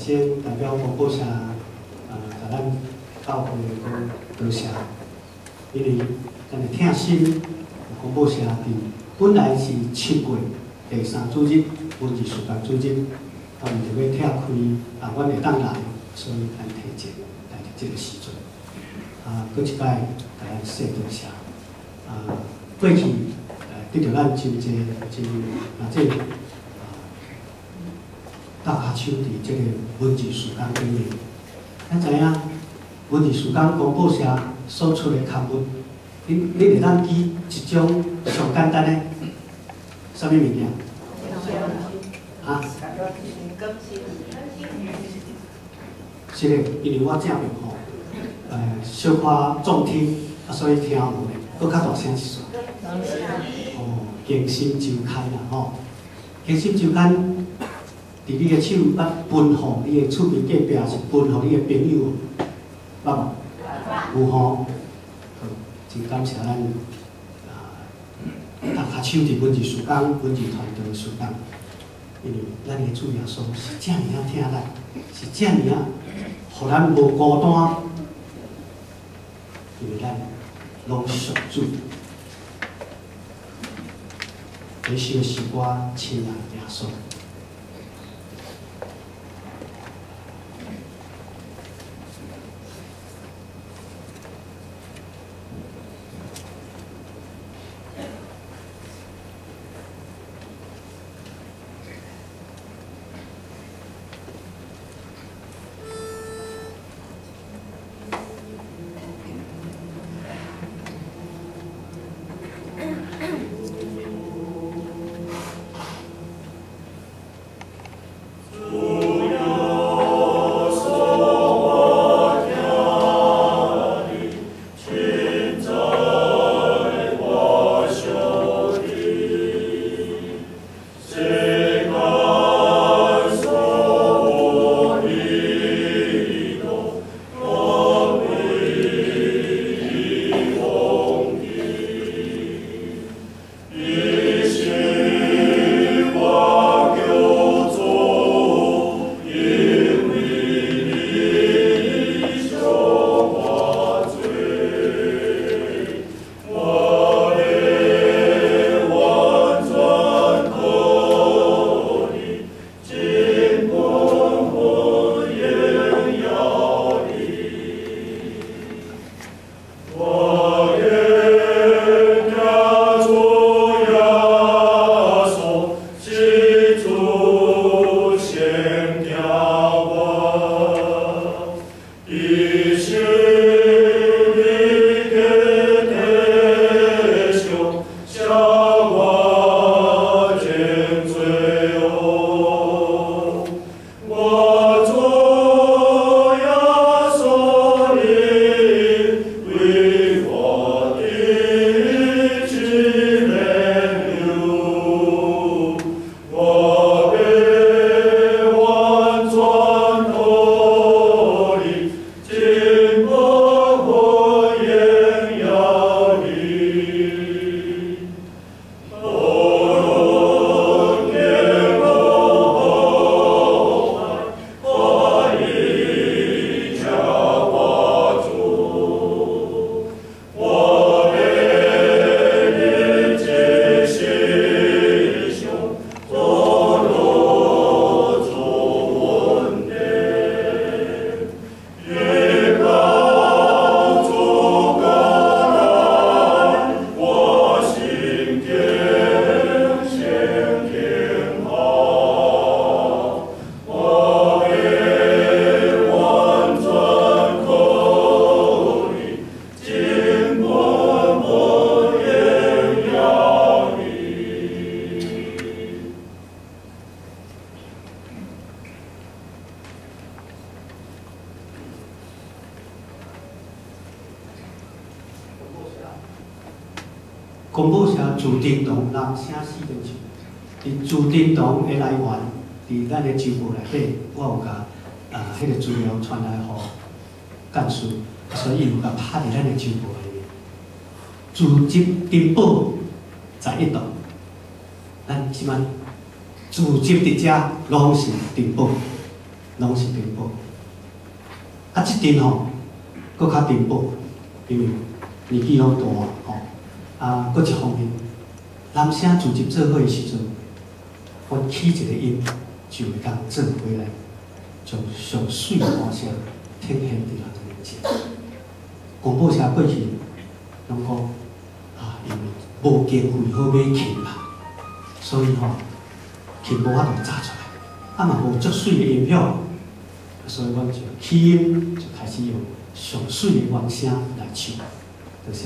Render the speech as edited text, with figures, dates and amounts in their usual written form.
先代表公布社，共咱教會講多謝，因為咱的疼心公布社佇本來是7月第三主日文字事工主日，啊，為著欲拆開，啊，阮會當來，所以咱提前來佇這个時陣，啊，閣一擺共咱說多謝，啊，過去得著咱真濟真啊這啊搭跤手佇這个文字事工頂面，咱知影文字事工公布社所出的刊物，你會當記一種上簡單的，啥物物件？啊？是的，因為我正面吼，小可重聽，啊，所以聽無咧，閣較大聲一絲。哦，更新週刊啦吼，更新週刊，佇你的手捌分予你的厝邊隔壁，是分予你的朋友，捌無？有吼。好，真感謝咱啊，踏跤手佇文字事工、文字團隊的事工，因為咱的主耶穌是遮爾仔疼咱，是遮爾仔，予咱無孤單，因為咱攏屬主。這首詩歌，親愛耶穌。公布社自叮当人写四点唱，佇自叮当的來源，佇咱的周報內底，我有共彼个資料傳來予幹事，所以伊有共拍佇咱的周報內面。自集珍寶在一度，咱這擺自集佇遮攏是珍寶，攏是珍寶。啊，這陣吼，閣較珍寶，因為年紀攏大吼。啊，閣一方面，男聲自入做伙的時陣，阮起一個音就會當做伙來，將上媠的歌聲呈現佇人面前。廣播社過去攏講啊，因為無經費好買琴啦，所以吼，琴無法度紮出來，啊嘛無足媠的音響，所以阮就起音就開始用上媠的原聲來唱，就是。